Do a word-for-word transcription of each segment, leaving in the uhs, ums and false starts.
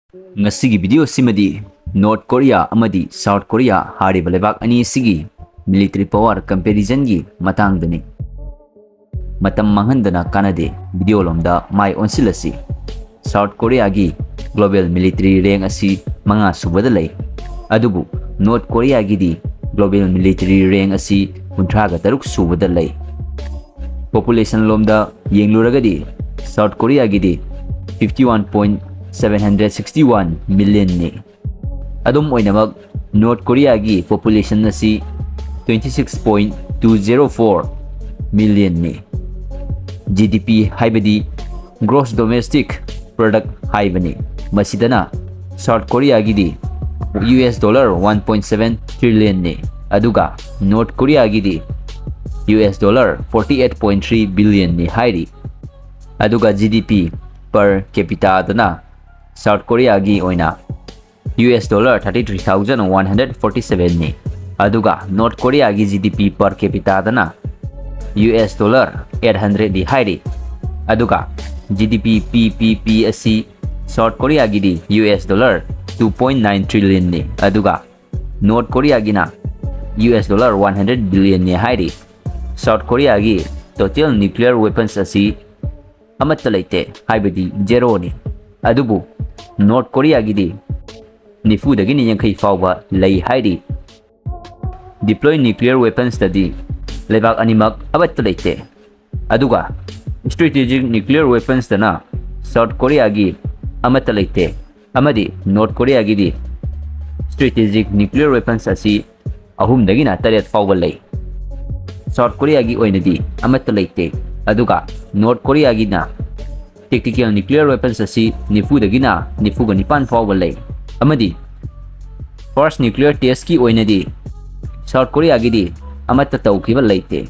ꯉꯁꯤꯒꯤ video ꯁꯤꯃꯗꯤ North Korea ꯑꯃꯗꯤ South Korea ꯍꯥꯏꯔꯤꯕ ꯂꯩꯕꯥꯛ ꯑꯅꯤ ꯑꯁꯤꯒꯤ military power comparison ꯒꯤ ꯃꯇꯥꯡꯗꯅꯤ꯫ ꯃꯇꯝ ꯃꯥꯡꯍꯟꯗꯅ ꯀꯥꯟꯅꯗꯦ, video ꯂꯣꯝꯗ ꯃꯥꯏ ꯑꯣꯟꯁꯤꯜꯂꯁꯤ꯫ South Korea ꯒꯤ global military rank ꯑꯁꯤ ꯃꯉꯥ ꯁꯨꯕꯗ ꯂꯩ, ꯑꯗꯨꯕꯨ North Korea ꯒꯤꯗꯤ global military rank ꯑꯁꯤ ꯀꯨꯟꯊ꯭ꯔꯥꯒ ꯇꯔꯨꯛ ꯁꯨꯕꯗ ꯂꯩ꯫ Population ꯂꯣꯝꯗ ꯌꯦꯡꯂꯨꯔꯒꯗꯤ South Korea ꯒꯤꯗꯤ fifty one point seven hundred sixty one million ꯅꯤ꯫ ꯑꯗꯨꯝ ꯑꯣꯏꯅꯃꯛ North Korea ꯒꯤ population ꯑꯁꯤ twenty six point two zero four million ꯅꯤ꯫ G D P ꯍꯥꯏꯕꯗꯤ Gross Domestic Product ꯍꯥꯏꯕꯅꯤ꯫ ꯃꯁꯤꯗꯅ South Korea ꯒꯤꯗꯤ U S dollar one point seven trillion ꯅꯤ, ꯑꯗꯨꯒ North Korea ꯒꯤꯗꯤ U S dollar forty eight point three billion ꯅꯤ ꯍꯥꯏꯔꯤ꯫ ꯑꯗꯨꯒ G D P per capita ꯗꯅ South Korea ꯒꯤ ꯑꯣꯏꯅ U S dollar thirty three thousand one hundred forty seven ꯅꯤ, ꯑꯗꯨꯒ North Korea ꯒꯤ G D P per capita ꯗꯅ U S dollar eight hundred ꯗꯤ ꯍꯥꯏꯔꯤ꯫ ꯑꯗꯨꯒ G D P P P P ꯑꯁꯤ South Korea ꯒꯤꯗꯤ U S dollar two point nine trillion ꯅꯤ, ꯑꯗꯨꯒ North Korea ꯒꯤꯅ U S dollar one hundred billion ꯅꯤ ꯍꯥꯏꯔꯤ꯫ South Korea ꯒꯤ total nuclear weapons ꯑꯁꯤ ꯑꯃꯠꯇ ꯂꯩꯇꯦ, ꯍꯥꯏꯕꯗꯤ zero ꯅꯤ꯫ ꯑꯗꯨꯕꯨ North Korea ꯒꯤꯗꯤ ꯅꯤꯐꯨꯗꯒꯤꯅ ꯌꯥꯡꯈꯩ ꯐꯥꯎꯕ ꯂꯩ ꯍꯥꯏꯔꯤ꯫ Deploy nuclear weapons ꯇꯗꯤ ꯂꯩꯕꯥꯛ ꯑꯅꯤꯃꯛ ꯑꯃꯠꯇ ꯂꯩꯇꯦ꯫ ꯑꯗꯨꯒ strategic nuclear weapons ꯇꯅ South Korea ꯒꯤ ꯑꯃꯠꯇ ꯂꯩꯇꯦ, ꯑꯃꯗꯤ North Korea ꯒꯤꯗꯤ strategic nuclear weapons ꯑꯁꯤ ꯑꯍꯨꯝꯗꯒꯤꯅ ꯇꯔꯦꯠ ꯐꯥꯎꯕ ꯂꯩ꯫ South Korea ꯒꯤ ꯑꯣꯏꯅꯗꯤ ꯑꯃꯠꯇ ꯂꯩꯇꯦ, ꯑꯗꯨꯒ North Korea ꯒꯤꯅ tactical nuclear weapons ꯑꯁꯤ ꯅꯤꯐꯨꯗꯒꯤꯅ ꯅꯤꯐꯨꯒ ꯅꯤꯄꯥꯟ ꯐꯥꯎꯕ ꯂꯩ꯫ ꯑꯃꯗꯤ first nuclear test ꯀꯤ ꯑꯣꯏꯅꯗꯤ South Korea ꯒꯤꯗꯤ ꯑꯃꯠꯇ ꯇꯧꯈꯤꯕ ꯂꯩꯇꯦ꯫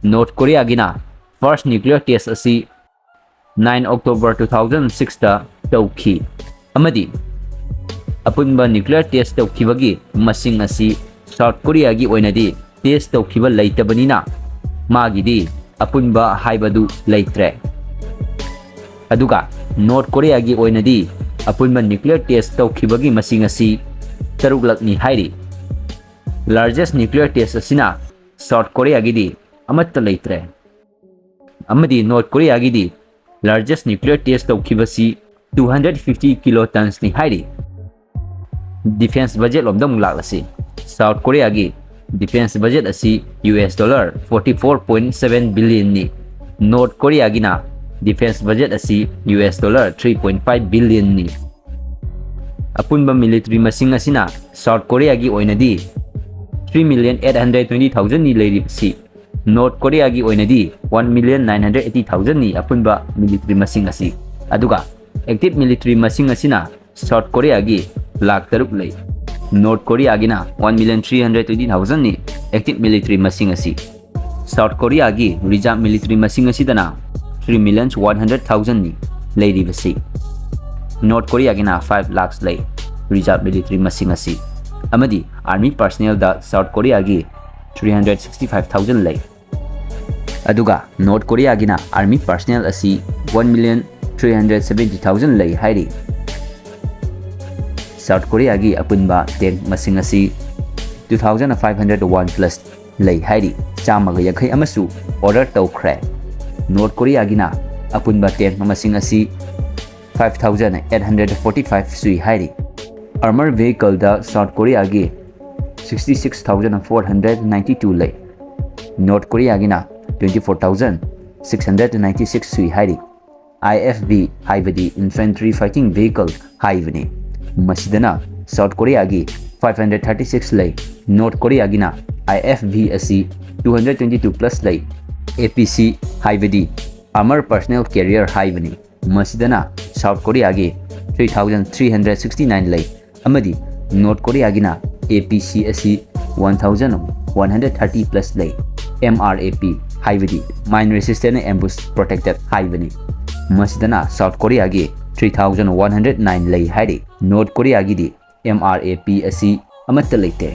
North Korea ꯒꯤꯅ first nuclear test ꯑꯁꯤ nine October two thousand six ꯇ ꯇꯧꯈꯤ, ꯑꯃꯗꯤ ꯑꯄꯨꯟꯕ nuclear test ꯇꯧꯈꯤꯕꯒꯤ ꯃꯁꯤꯡ ꯑꯁꯤ South Korea ꯒꯤ ꯑꯣꯏꯅꯗꯤ test ꯇꯧꯈꯤꯕ ꯂꯩꯇꯕꯅꯤꯅ ꯃꯥꯒꯤꯗꯤ ꯑꯄꯨꯟꯕ ꯍꯥꯏꯕꯗꯨ ꯂꯩꯇ꯭ꯔꯦ꯫ ꯑꯗꯨꯒ North Korea ꯒꯤ ꯑꯣꯏꯅꯗꯤ ꯑꯄꯨꯟꯕ nuclear test ꯇꯧꯈꯤꯕꯒꯤ ꯃꯁꯤꯡ ꯑꯁꯤ ꯇꯔꯨꯛꯂꯛꯅꯤ ꯍꯥꯏꯔꯤ꯫ Largest nuclear test ꯑꯁꯤꯅ South Korea ꯒꯤꯗꯤ ꯑꯃꯠꯇ ꯂꯩꯇ꯭ꯔꯦ꯫ ꯑꯃꯗꯤ North Korea ꯒꯤꯗꯤ largest nuclear test ꯇꯧꯈꯤꯕꯁꯤ two hundred fifty kilotons ꯅꯤ ꯍꯥꯏꯔꯤ꯫ Defense budget ꯂꯣꯝꯗ ꯑꯃꯨꯛ ꯂꯥꯛꯂꯁꯤ꯫ South Korea ꯒꯤ defense budget ꯑꯁꯤ U S dollar forty four point seven billion ꯅꯤ꯫ North Korea ꯒꯤꯅ defense budget ꯑꯁꯤ U S dollar three point five billion ꯅꯤ꯫ ꯑꯄꯨꯟꯕ military ꯃꯁꯤꯡ ꯑꯁꯤꯅ South Korea ꯒꯤ ꯑꯣꯏꯅꯗꯤ three million eight hundred twenty thousand ꯅꯤ ꯂꯩꯔꯤꯕꯁꯤ꯫ North Korea ꯒꯤ ꯑꯣꯏꯅꯗꯤ one million nine hundred eighty thousand ꯅꯤ ꯑꯄꯨꯟꯕ military ꯃꯁꯤꯡ ꯑꯁꯤ꯫ ꯑꯗꯨꯒ active military ꯃꯁꯤꯡ ꯑꯁꯤꯅ South Korea ꯒꯤ ꯂꯥꯈ ꯇꯔꯨꯛ ꯂꯩ꯫ North Korea ꯒꯤꯅ one million three hundred twenty thousand ꯅꯤ active military ꯃꯁꯤꯡ ꯑꯁꯤ꯫ South Korea ꯒꯤ reserve military ꯃꯁꯤꯡ ꯑꯁꯤꯗꯅ three million one hundred thousand ꯅꯤ ꯂꯩꯔꯤꯕꯁꯤ꯫ North Korea ꯒꯤꯅ five lakhs ꯂꯩ reserve military ꯃꯁꯤꯡ ꯑꯁꯤ꯫ ꯑꯃꯗꯤ army personnel ꯗ South Korea ꯒꯤ three hundred sixty five thousand ꯂꯩ꯫ ꯑꯗꯨꯒ North Korea ꯒꯤꯅ army personnel ꯑꯁꯤ one million three hundred seventy thousand ꯂꯩ ꯍꯥꯏꯔꯤ꯫ South Korea ꯒꯤ ꯑꯄꯨꯟꯕ tank ꯃꯁꯤꯡ ꯑꯁꯤ two thousand five hundred one plus ꯂꯩ ꯍꯥꯏꯔꯤ꯫ ꯆꯥꯝꯃꯒ ꯌꯥꯡꯈꯩ ꯑꯃꯁꯨ order ꯇꯧꯈ꯭ꯔꯦ꯫ North Korea ꯒꯤꯅ ꯑꯄꯨꯟꯕ tank ꯃꯁꯤꯡ ꯑꯁꯤ five thousand eight hundred forty five ꯁꯨꯏ ꯍꯥꯏꯔꯤ꯫ Armor vehicle ꯗ South Korea ꯒꯤ sixty six thousand four hundred ninety two ꯂꯩ꯫ North Korea ꯒꯤꯅ twenty four thousand six hundred ninety six ꯁꯨꯏ ꯍꯥꯏꯔꯤ꯫ I F V ꯍꯥꯏꯕꯗꯤ infantry fighting vehicle ꯍꯥꯏꯕꯅꯤ꯫ ꯃꯁꯤꯗꯅ South Korea ꯒꯤ five hundred thirty six ꯂꯩ꯫ North Korea ꯒꯤꯅ I F V ꯑꯁꯤ two hundred twenty two plus ꯂꯩ꯫ A P C ꯍꯥꯏꯕꯗꯤ armor personnel carrier ꯍꯥꯏꯕꯅꯤ꯫ ꯃꯁꯤꯗꯅ South Korea ꯒꯤ three thousand three hundred sixty nine ꯂꯩ꯫ ꯑꯃꯗꯤ North Korea ꯒꯤꯅ A P C ꯑꯁꯤ one thousand one hundred thirty plus ꯂꯩ꯫ M R A P ꯍꯥꯏꯕꯗꯤ mine resistant ambush protected ꯍꯥꯏꯕꯅꯤ꯫ ꯃꯁꯤꯗꯅ South Korea ꯒꯤ three thousand one hundred nine ꯂꯩ ꯍꯥꯏꯔꯤ꯫ North Korea ꯒꯤꯗꯤ M R A P ꯑꯁꯤ ꯑꯃꯠꯇ ꯂꯩꯇꯦ꯫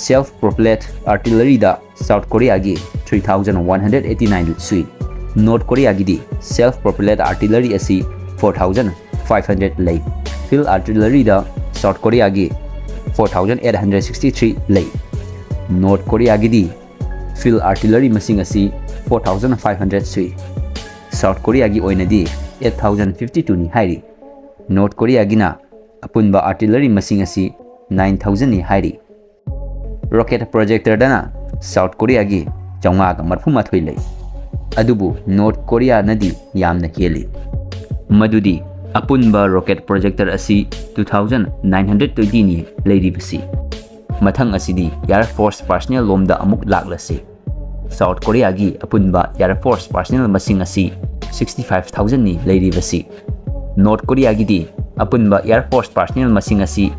Self propelled artillery ꯗ South Korea ꯒꯤ three thousand one hundred eighty nine ꯁꯨꯏ꯫ North Korea ꯒꯤꯗꯤ self propelled artillery ꯑꯁꯤ four thousand five hundred ꯂꯩ꯫ Field artilleryꯗ South Koreaꯒꯤ four thousand eight hundred sixty three ꯂꯩ꯫ North Koreaꯒꯤꯗꯤ field artillery ꯃꯁꯤꯡ ꯑꯁꯤ four thousand five hundred ꯁꯨꯏ꯫ South Koreaꯒꯤ ꯑꯣꯏꯅꯗꯤ eight thousand fifty two ꯅꯤ ꯍꯥꯏꯔꯤ꯫ North Koreaꯒꯤꯅ ꯑꯄꯨꯟꯕ artillery ꯃꯁꯤꯡ ꯑꯁꯤ nine thousand ꯅꯤ ꯍꯥꯏꯔꯤ꯫ Rocket projectorꯗꯅ South Koreaꯒꯤ ꯆꯥꯝꯃꯉꯥꯒ ꯃꯔꯤꯐꯨ ꯃꯥꯊꯣꯏ ꯂꯩ꯫ ꯑꯗꯨꯕꯨ North Koreaꯅꯗꯤ ꯌꯥꯝꯅ ꯍꯦꯜꯂꯤ꯫ ꯃꯗꯨꯗꯤ ꯑꯄꯨꯟꯕ rocket projector ꯑꯁꯤ two thousand nine hundred twenty ꯅꯤ ꯂꯩꯔꯤꯕꯁꯤ꯫ ꯃꯊꯪ ꯑꯁꯤꯗꯤ Air Force personnel ꯂꯣꯝꯗ ꯑꯃꯨꯛ ꯂꯥꯛꯂꯁꯤ꯫ South Koreaꯒꯤ ꯑꯄꯨꯟꯕ Air Force personnel ꯃꯁꯤꯡ ꯑꯁꯤ sixty five thousand ꯅꯤ ꯂꯩꯔꯤꯕꯁꯤ꯫ North Koreaꯒꯤꯗꯤ ꯑꯄꯨꯟꯕ Air Force personnel ꯃꯁꯤꯡ ꯑꯁꯤ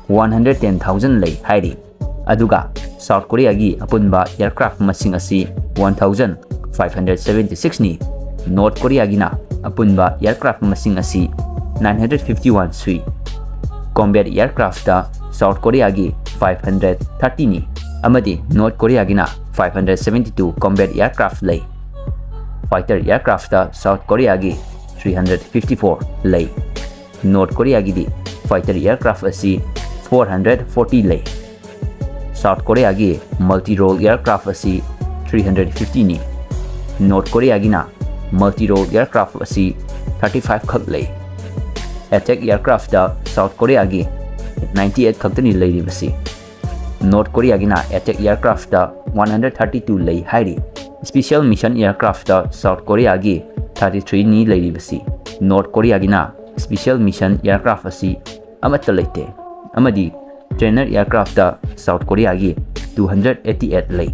one hundred ten thousand ꯂꯩ ꯍꯥꯏꯔꯤ꯫ ꯑꯗꯨꯒ South Koreaꯒꯤ ꯑꯄꯨꯟꯕ aircraft ꯃꯁꯤꯡ ꯑꯁꯤ one thousand five hundred seventy six ꯅꯤ꯫ North Koreaꯒꯤꯅ ꯑꯄꯨꯟꯕ aircraft ꯃꯁꯤꯡ ꯑꯁꯤ nine hundred fifty one ꯁꯨꯏ꯫ Combat aircraftꯇ South Koreaꯒꯤ five hundred thirty ꯅꯤ ꯑꯃꯗꯤ North Koreaꯒꯤꯅ five hundred seventy two combat aircraft ꯂꯩ꯫ Fighter aircraftꯇ South Koreaꯒꯤ three hundred fifty four ꯂꯩ꯫ North Koreaꯒꯤꯗꯤ fighter aircraft ꯑꯁꯤ four hundred forty ꯂꯩ꯫ South Koreaꯒꯤ multi-role aircraft ꯑꯁꯤ three hundred fifty ꯅꯤ꯫ North Koreaꯒꯤꯅ multi-role aircraft ꯑꯁꯤ thirty five ꯈꯛ ꯂꯩ꯫ Attack aircraftꯇ South Koreaꯒꯤ ninety eight ꯈꯛꯇꯅꯤ ꯂꯩꯔꯤꯕꯁꯤ꯫ North Koreaꯒꯤꯅ attack aircraftꯇ one hundred thirty two ꯂꯩ ꯍꯥꯏꯔꯤ꯫ Special mission aircraftꯇ South Koreaꯒꯤ thirty three ꯅꯤ ꯂꯩꯔꯤꯕꯁꯤ꯫ North Koreaꯒꯤꯅ special mission aircraft ꯑꯁꯤ ꯑꯃꯠꯇ ꯂꯩꯇꯦ꯫ ꯑꯃꯗꯤ trainer aircraftꯇ South Koreaꯒꯤ two hundred eighty eight ꯂꯩ꯫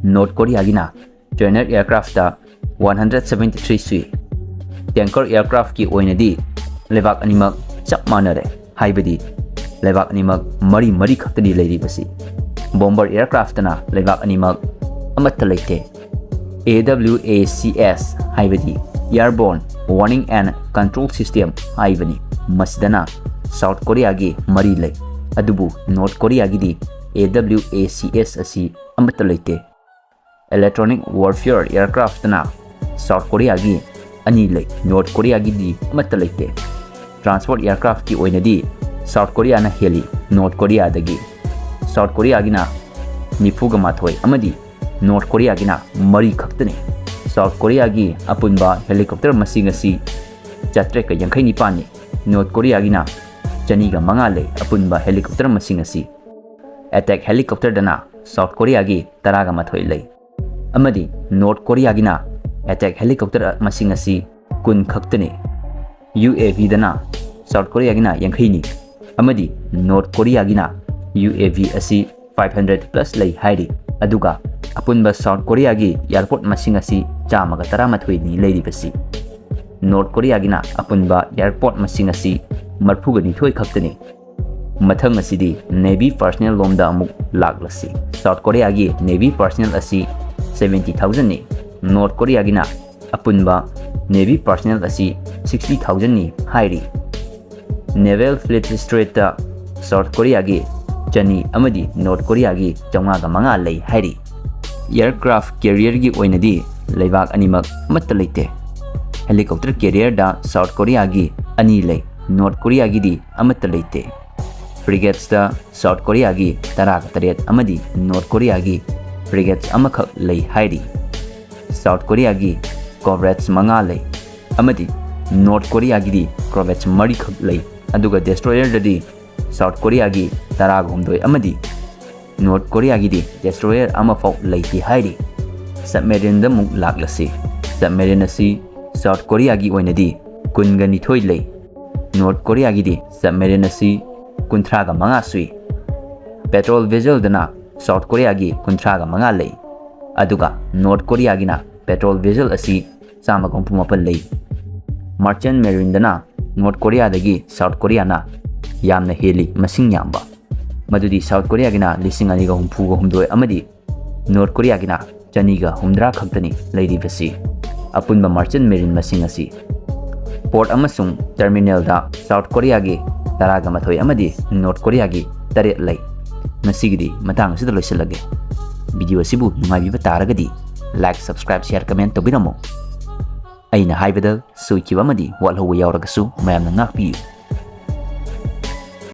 North Koreaꯒꯤꯅ trainer aircraftꯇ one hundred seventy three ꯁꯨꯏ꯫ Tanker aircraftꯀꯤ ꯑꯣꯏꯅꯗꯤ ꯂꯩꯕꯥꯛ ꯑꯅꯤꯃꯛ ꯆꯞ ꯃꯥꯟꯅꯔꯦ, ꯍꯥꯏꯕꯗꯤ ꯂꯩꯕꯥꯛ ꯑꯅꯤꯃꯛ ꯃꯔꯤ ꯃꯔꯤ ꯈꯛꯇꯅꯤ ꯂꯩꯔꯤꯕꯁꯤ꯫ Bomber aircraftꯇꯅ ꯂꯩꯕꯥꯛ ꯑꯅꯤꯃꯛ ꯑꯃꯠꯇ ꯂꯩꯇꯦ꯫ AWACS ꯍꯥꯏꯕꯗꯤ Airborne Warning and Control System ꯍꯥꯏꯕꯅꯤ꯫ ꯃꯁꯤꯗꯅ South Koreaꯒꯤ ꯃꯔꯤ ꯂꯩ, ꯑꯗꯨꯕꯨ North Koreaꯒꯤꯗꯤ AWACS ꯑꯁꯤ ꯑꯃꯠꯇ ꯂꯩꯇꯦ꯫ Electronic Warfare aircraftꯇꯅ South Koreaꯒꯤ ꯑꯅꯤ ꯂꯩ, North Koreaꯒꯤꯗꯤ ꯑꯃꯠꯇ ꯂꯩꯇꯦ꯫ Transport aircraftꯀꯤ ꯑꯣꯏꯅꯗꯤ South Koreaꯅ ꯍꯦꯜꯂꯤ North Koreaꯗꯒꯤ꯫ South Koreaꯒꯤꯅ ꯅꯤꯐꯨꯒ ꯃꯥꯊꯣꯏ ꯑꯃꯗꯤ North Koreaꯒꯤꯅ ꯃꯔꯤ ꯈꯛꯇꯅꯤ꯫ South Koreaꯒꯤ ꯑꯄꯨꯟꯕ helicopter ꯃꯁꯤꯡ ꯑꯁꯤ ꯆꯥꯇ꯭ꯔꯦꯠꯀ ꯌꯥꯡꯈꯩ ꯅꯤꯄꯥꯟꯅꯤ꯫ North Koreaꯒꯤꯅ ꯆꯅꯤꯒ ꯃꯉꯥ ꯂꯩ꯫ ꯑꯄꯨꯟꯕ helicopter ꯃꯁꯤꯡ ꯑꯁꯤ attack helicopterꯗꯅ South Koreaꯒꯤ ꯇꯔꯥꯒ ꯃꯥꯊꯣꯏ ꯂꯩ꯫ ꯑꯃꯗꯤ North Koreaꯒꯤꯅ attack helicopter ꯃꯁꯤꯡ ꯑꯁꯤ ꯀꯨꯟ ꯈꯛꯇꯅꯤ꯫ UAVꯗꯅ South Koreaꯒꯤꯅ ꯌꯥꯡꯈꯩꯅꯤ꯫ ꯑꯃꯗꯤ North Koreaꯒꯤꯅ UAV ꯑꯁꯤ five hundred plus ꯂꯩ ꯍꯥꯏꯔꯤ꯫ ꯑꯗꯨꯒ ꯑꯄꯨꯟꯕ South Koreaꯒꯤ airport ꯃꯁꯤꯡ ꯑꯁꯤ ꯆꯥꯝꯃꯒ ꯇꯔꯥꯃꯥꯊꯣꯏꯅꯤ ꯂꯩꯔꯤꯕꯁꯤ꯫ North Koreaꯒꯤꯅ ꯑꯄꯨꯟꯕ airport ꯃꯁꯤꯡ ꯑꯁꯤ ꯃꯔꯤꯐꯨꯒ ꯅꯤꯊꯣꯏ ꯈꯛꯇꯅꯤ꯫ ꯃꯊꯪ ꯑꯁꯤꯗꯤ Navy personnel ꯂꯣꯝꯗ ꯑꯃꯨꯛ ꯂꯥꯛꯂꯁꯤ꯫ South Koreaꯒꯤ Navy personnel ꯑꯁꯤ seventy thousandꯅꯤ꯫ North Koreaꯒꯤꯅ ꯑꯄꯨꯟꯕ Navy personnel ꯑꯁꯤ sixty thousandꯅꯤ ꯍꯥꯏꯔꯤ꯫ Naval fleet straightꯇ South Koreaꯒꯤ ꯆꯅꯤ ꯑꯃꯗꯤ North Koreaꯒꯤ ꯆꯥꯝꯃꯉꯥꯒ ꯃꯉꯥ ꯂꯩ ꯍꯥꯏꯔꯤ꯫ Aircraft carrierꯒꯤ ꯑꯣꯏꯅꯗꯤ ꯂꯩꯕꯥꯛ ꯑꯅꯤꯃꯛ ꯑꯃꯠꯇ ꯂꯩꯇꯦ꯫ Helicopter carrierꯗ South Koreaꯒꯤ ꯑꯅꯤ ꯂꯩ, North Koreaꯒꯤꯗꯤ ꯑꯃꯠꯇ ꯂꯩꯇꯦ꯫ Frigatesꯇ South Koreaꯒꯤ ꯇꯔꯥꯒ ꯇꯔꯦꯠ ꯑꯃꯗꯤ North Koreaꯒꯤ frigates ꯑꯃꯈꯛ ꯂꯩ ꯍꯥꯏꯔꯤ꯫ South Koreaꯒꯤ corvettes ꯃꯉꯥ ꯂꯩ ꯑꯃꯗꯤ North Koreaꯒꯤꯗꯤ corvettes ꯃꯔꯤꯈꯛ ꯂꯩ꯫ ꯑꯗꯨꯒ destroyerꯗꯗꯤ South Koreaꯒꯤ ꯇꯔꯥꯒ ꯍꯨꯝꯗꯣꯏ ꯑꯃꯗꯤ North Koreaꯒꯤꯗꯤ destroyer ꯑꯃꯐꯥꯎ ꯂꯩꯇꯦ ꯍꯥꯏꯔꯤ꯫ Submarineꯗ ꯑꯃꯨꯛ ꯂꯥꯛꯂꯁꯤ꯫ Submarine ꯑꯁꯤ South Koreaꯒꯤ ꯑꯣꯏꯅꯗꯤ ꯀꯨꯟꯒ ꯅꯤꯊꯣꯏ ꯂꯩ꯫ North Koreaꯒꯤꯗꯤ submarine ꯑꯁꯤ ꯀꯨꯟꯊ꯭ꯔꯥꯒ ꯃꯉꯥ ꯁꯨꯏ꯫ Patrol vesselꯗꯅ South Koreaꯒꯤ ꯀꯨꯟꯊ꯭ꯔꯥꯒ ꯃꯉꯥ ꯂꯩ꯫ ꯑꯗꯨꯒ North Koreaꯒꯤꯅ patrol vessel ꯑꯁꯤ ꯆꯥꯝꯃꯒ ꯍꯨꯝꯐꯨ ꯃꯥꯄꯟ ꯂꯩ꯫ Merchant marineꯗꯅ North Koreaꯗꯒꯤ South Koreaꯅ ꯌꯥꯝꯅ ꯍꯦꯜꯂꯤ ꯃꯁꯤꯡ ꯌꯥꯝꯕ꯫ ꯃꯗꯨꯗꯤ South Koreaꯒꯤꯅ ꯂꯤꯁꯤꯡ ꯑꯅꯤꯒ ꯍꯨꯝꯐꯨꯒ ꯍꯨꯝꯗꯣꯏ ꯑꯃꯗꯤ North Koreaꯒꯤꯅ ꯆꯅꯤꯒ ꯍꯨꯝꯗ꯭ꯔꯥ ꯈꯛꯇꯅꯤ ꯂꯩꯔꯤꯕꯁꯤ꯫ ꯑꯄꯨꯟꯕ merchant marine ꯃꯁꯤꯡ ꯑꯁꯤ port ꯑꯃꯁꯨꯡ terminalꯗ South Koreaꯒꯤ ꯇꯔꯥꯒ ꯃꯥꯊꯣꯏ ꯑꯃꯗꯤ North Koreaꯒꯤ ꯇꯔꯦꯠ ꯂꯩ꯫ ꯉꯁꯤꯒꯤꯗꯤ ꯃꯇꯥꯡ ꯑꯁꯤꯗ ꯂꯣꯏꯁꯤꯜꯂꯒꯦ꯫ Video ꯑꯁꯤꯕꯨ ꯅꯨꯡꯉꯥꯏꯕꯤꯕ ꯇꯥꯔꯒꯗꯤ like, subscribe, share, comment ꯇꯧꯕꯤꯔꯝꯃꯨ꯫ ꯑꯩꯅ ꯍꯥꯏꯕꯗ ꯁꯣꯏꯈꯤꯕ ꯑꯃꯗꯤ ꯋꯥꯠꯍꯧꯕ ꯌꯥꯎꯔꯒꯁꯨ ꯃꯌꯥꯝꯅ ꯉꯥꯛꯄꯤꯌꯨ꯫